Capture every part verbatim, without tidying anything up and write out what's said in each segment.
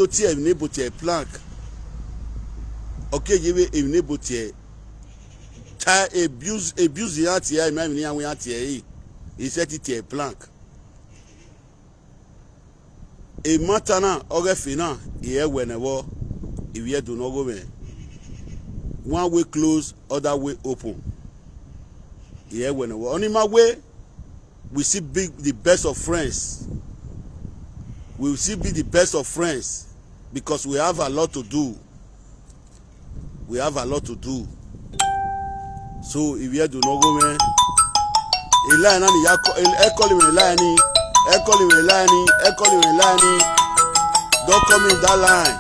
Tie mi ne bo tie plank. Okay, ye we mi ne bo tie. Ta abuse, abuse ya tie, mi mi ya we tie. He said it tie plank. E matter na oge fina, e whenever, if you do not go me. One way close, other way open. E whenever. Only my way, we still be the best of friends. We will still be the best of friends because we have a lot to do. We have a lot to do. So if you do not go, man, a line and ya call him a line, I call him a line, I call him a line. Don't come in that line.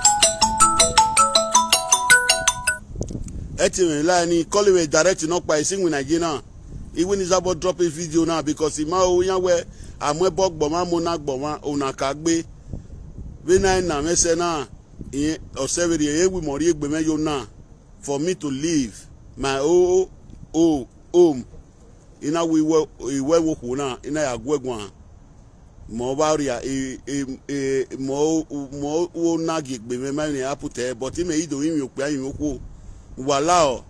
Eti me line, call him a direct, not by sing with Nigeria. Even is about dropping video now because he ma o yan we amwe bog boma mona boma ona kagbe. We na na me say na, eh, or seven, eh, we mori egbe me yo na. For me to leave my o o home. Ina we we we wo na, ina ya gwegwan. Mo ba ria e e e mo mo na gi gbe me ma ni apute, but me ido imi okpe imi okwo. Wala o.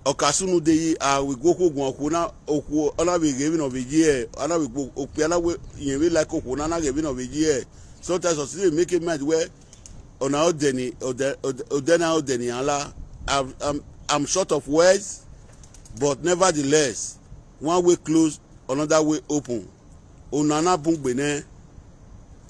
Okasunu de yi a we gwo kwo gwan kwo na okwo, ona we ge bi no we ye, ona we gwo okpe, ona we yen we like okwo na na ge bi no we ye. Sometimes I still make a mind where ona odeni ode ode- odena odeni ala. I'm, I'm, I'm short of words, but nevertheless, one way close, another way open. Ona na bungbe ne.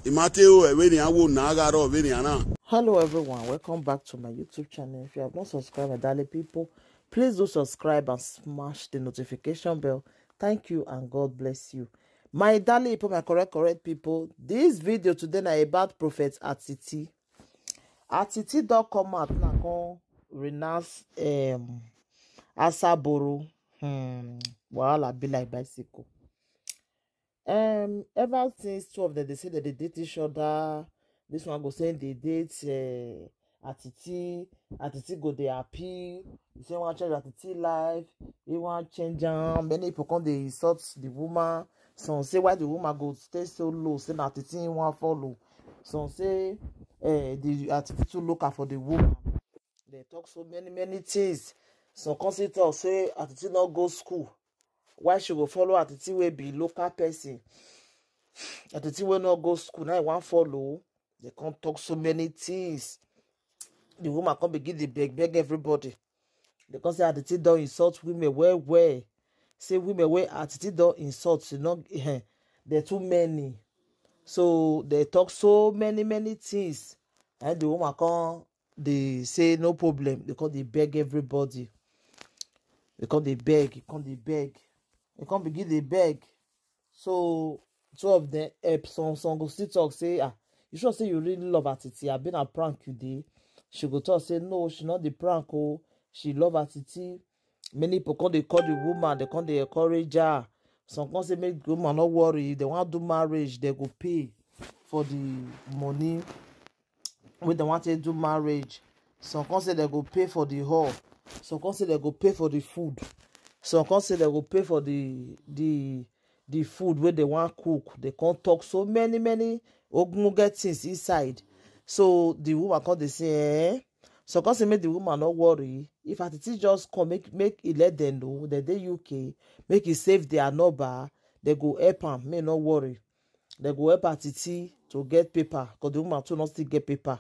Imate o ewe ni awo na agaro ewe ni ana. Hello everyone, welcome back to my YouTube channel. If you have not subscribed, my darling people, please do subscribe and smash the notification bell. Thank you and God bless you. My darling people, my correct, correct people, this video today na about Prophet Atiti. Atiti don come out now, come renounce, um, Asaboro. Hmm, wahala be like bicycle. Um, ever since two of them, they say that they date each other. This one go say they date, uh, Atiti. Atiti go dey happy. He say he wan change Atiti life. He wan change am. Many people come dey insult the woman. Some say why the woman go stay so low. Say na Atiti he wan follow. Some say, eh, the Atiti too local for the woman. They talk so many, many things. Some come still talk say Atiti no go school. Why she go follow Atiti wey be local person? Atiti wey no go school, now he wan follow. They come talk so many things. The woman come begin dey beg, beg everybody. They come say Atiti don insult women well, well. Say women wey Atiti don insult, you know, eh, they're too many. So they talk so many, many things. And the woman come, they say no problem. They come, they beg everybody. They come, they beg. They come, they beg. They come begin, they beg. So two of them, eh, some, some go still talk, say, ah, you sure say you really love Atiti? I been a prank you dey. She go talk, say, no, she not the prank, oh. She love Atiti. Many people come, they call the woman, they come, they encourage her. Some come say, make the woman not worry. If they want do marriage, they go pay for the money. When they want to do marriage, some come say they go pay for the hall. Some come say they go pay for the food. Some come say they go pay for the, the, the food where they want cook. They can't talk so many, many ogbonge things inside. So the woman come, they say, eh? So come say make the woman not worry. If Atiti just come, make, make he let them know that they U K, make he save their number, they go help am, may not worry. They go help Atiti to get paper, 'cause the woman too not still get paper.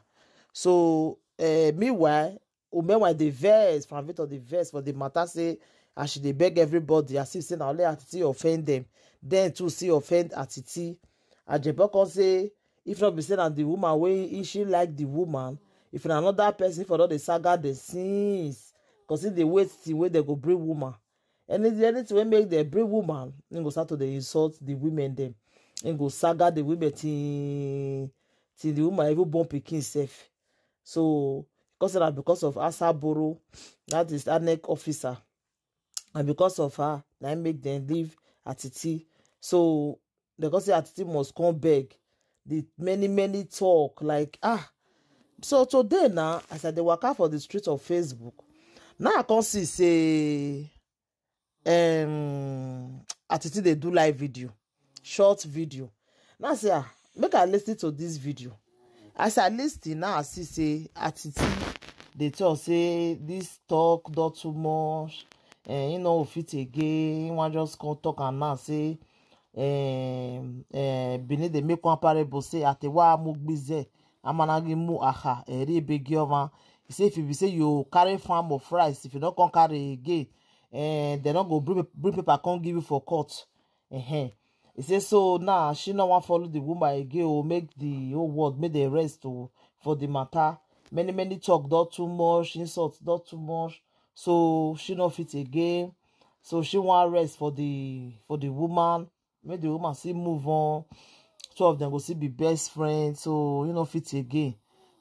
So, eh, meanwhile, Umewa the verse, from Victor the verse for the matter say, as she dey beg everybody, as if say na only Atiti offend them, then too see offend Atiti. Ajeboko say, if not be say na the woman wey he, she like the woman, if na another person for don dey saga the since, 'cause he dey wait till wey they go bring woman. Any, anything wey make them bring woman, he go start to dey insult the women them. He go saga the women till, till the woman even born pikin sef. So, because of that, because of Asaboro, that is anec officer, and because of her, na im make them leave Atiti. So they come say Atiti must come beg. The many, many talk like, ah. So today now, as I dey waka for the street of Facebook, now I come see say, um, Atiti dey do live video, short video. Now I say, ah, Make I listen to this video. As I listen now, I see say Atiti dey talk say this talk don too much. Eh, he no fit again. He wan just come talk and now say, um, eh, Benin dey make one parable say Atewa Mugbize Amanagi Mu Aha Eri Begiovan. He say if you be say you carry farm of rice, if you no come carry again, eh, they no go bring, bring paper come give you for court. Uh-huh. He say so now she no wan follow the woman again or make the whole world make the rest to for the matter. Many many talk don too much, insult don too much. So she no fit again. So she wan rest for the for the woman. Make the woman still move on. Two of them go still be best friends. So you no fit again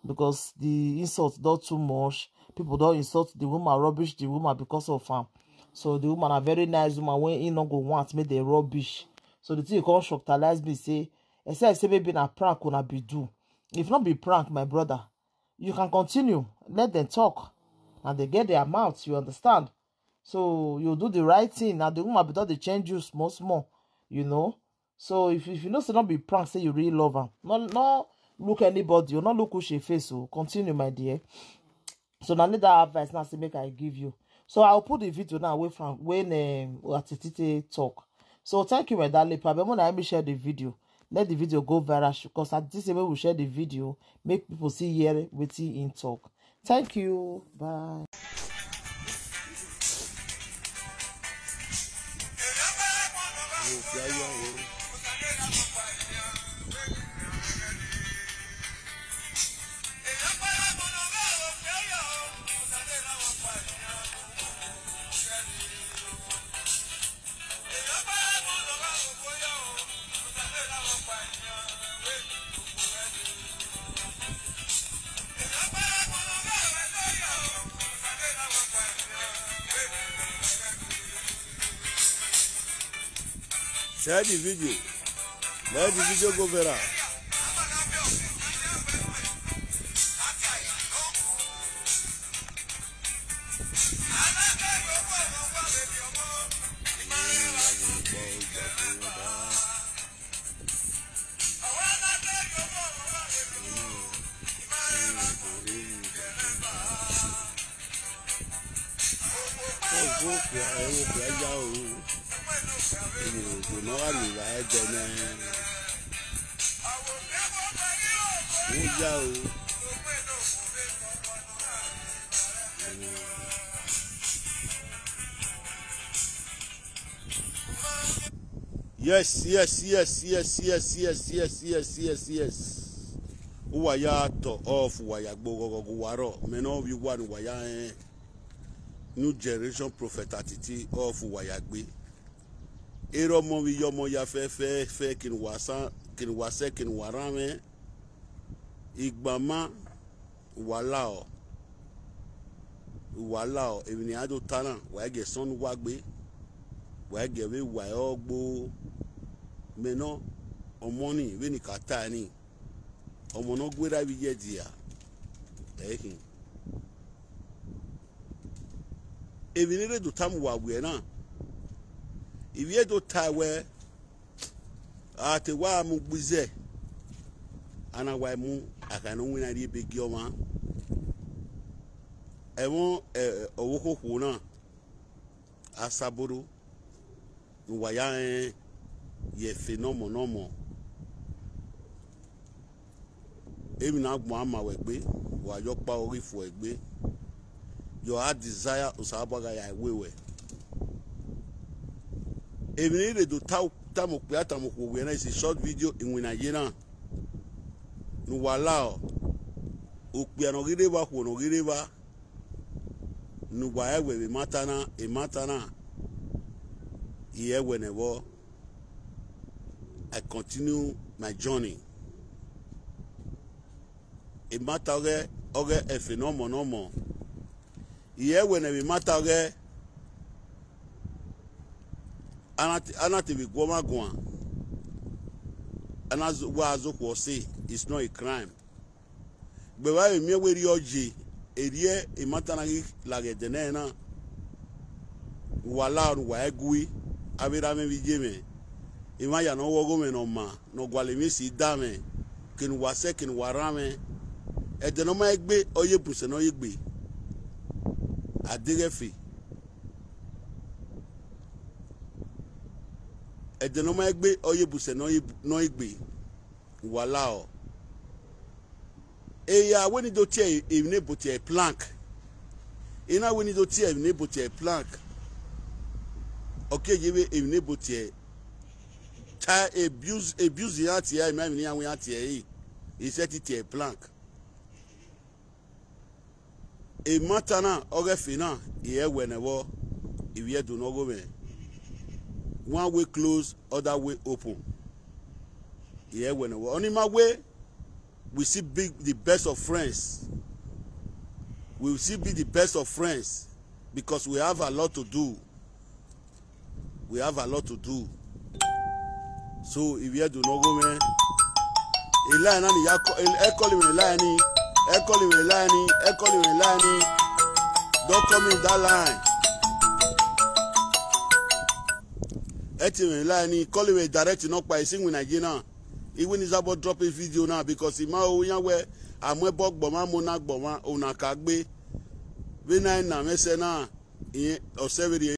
because the insult don too much. People don insult the woman, rubbish the woman because of am. So the woman, a very nice woman, when he no go want make the rubbish. So the thing come shockalize me say, except say maybe na prank una be do. If not be prank, my brother, you can continue. Let them talk. And they get their mouth, you understand? So you do the right thing. Now the woman be don dey change you small small, you know. So if, if you know say not be prank, say you really love her. No, no look anybody, you not look who she face. So continue, my dear. So now let that advice now say make I give you. So I'll put the video now away from when um, Atitite talk. So thank you, my darling. Probably when I share the video, let the video go viral because at this way we share the video, make people see here wetin in talk. Thank you. Bye. Share the video. Let the video go viral. Ọ̀gbọ́n òkè àìwò òkè ẹja òru. Ènìyàn òkè náà wà nílà ẹ̀jẹ̀ náà. Ó yá o. Yes, yes, yes, yes, yes, yes, yes, yes, yes, yes. Uwaya to of Uwaya gbogogo Uwaro. Me no be one Uwaya eh. New generation prophet Atiti of Uwaya gbe. Ero mo wi yomo ya fe fe fe kin wasa kin wase kin warame. Igbama wala o. Wala o. Ebi ni ado tana wa ge son wa gbe. Wa ge we wa ogbo. Me no omoni we ni kata ni. Ọmọ náà gbéra ibi yẹ dìá. Ẹ̀hìn. Èmi ní rédò táwọn wà wẹ̀ náà. Ìwé ètò ta wẹ̀. Àti wà á mú gbizẹ̀. Ana wà á mú àkànní wí náà rí ebe gí ọmọ. Ẹ̀wọ̀n ọ̀wọ́ kòkó náà. Asaboro. Waya eh, ye fe no mo no mo. Emi na gbon ama we gbe, wa yo pa ori fo e gbe. Your heart desire Osabaga ya we we. Emi ni le do ta ta mo pe ata mo ko we na is a short video in wina ye na. Nu wala o. O pe ano gide ba ko no gide ba. Nu wa ewe be matana e matana. Iye whenever I continue my journey. E mata oge oge efe no mo no mo. Iye whenever e mata oge anati anati bi goma goma. Anazo wa azo ko say it's not a crime. Gbẹ̀wá èmi ẹ̀wẹ̀ rí ọ̀jẹ̀ èrìẹ́ ìmọ̀tánnáyí làgẹ̀dẹ̀ náà náà. Wà láàrú wà ẹ́ gúwí abẹ́rẹ́ amẹ́bí jẹ́ mẹ́. Ima ya no wogo me no ma, no gwale mi si da me. Kin wase, kin wara me. Ede no ma egbe, oye buse no egbe. Adegefi. Ede no ma egbe, oye buse no egbe. Walao. Eya, when do tie, even able to plank. Ina when do tie, even able to plank. Okay, you even able to tie abuse, abuse the auntie, I mean, we auntie. He said it a plank. A matter now, okay, fina, here whenever, if you do not go, man. One way close, other way open. Here whenever. Only my way, we see big the best of friends. We will still be the best of friends because we have a lot to do. We have a lot to do. So if you do not go, man, a line and ya call him a line, a call him a line, a call him a line. Don't come in that line. Eti me line, call him a direct, not by sing with Nigeria. Even is about dropping video now because he ma o yan we amwe bog boma mona gboma ona kagbe. We na na me se na in o severi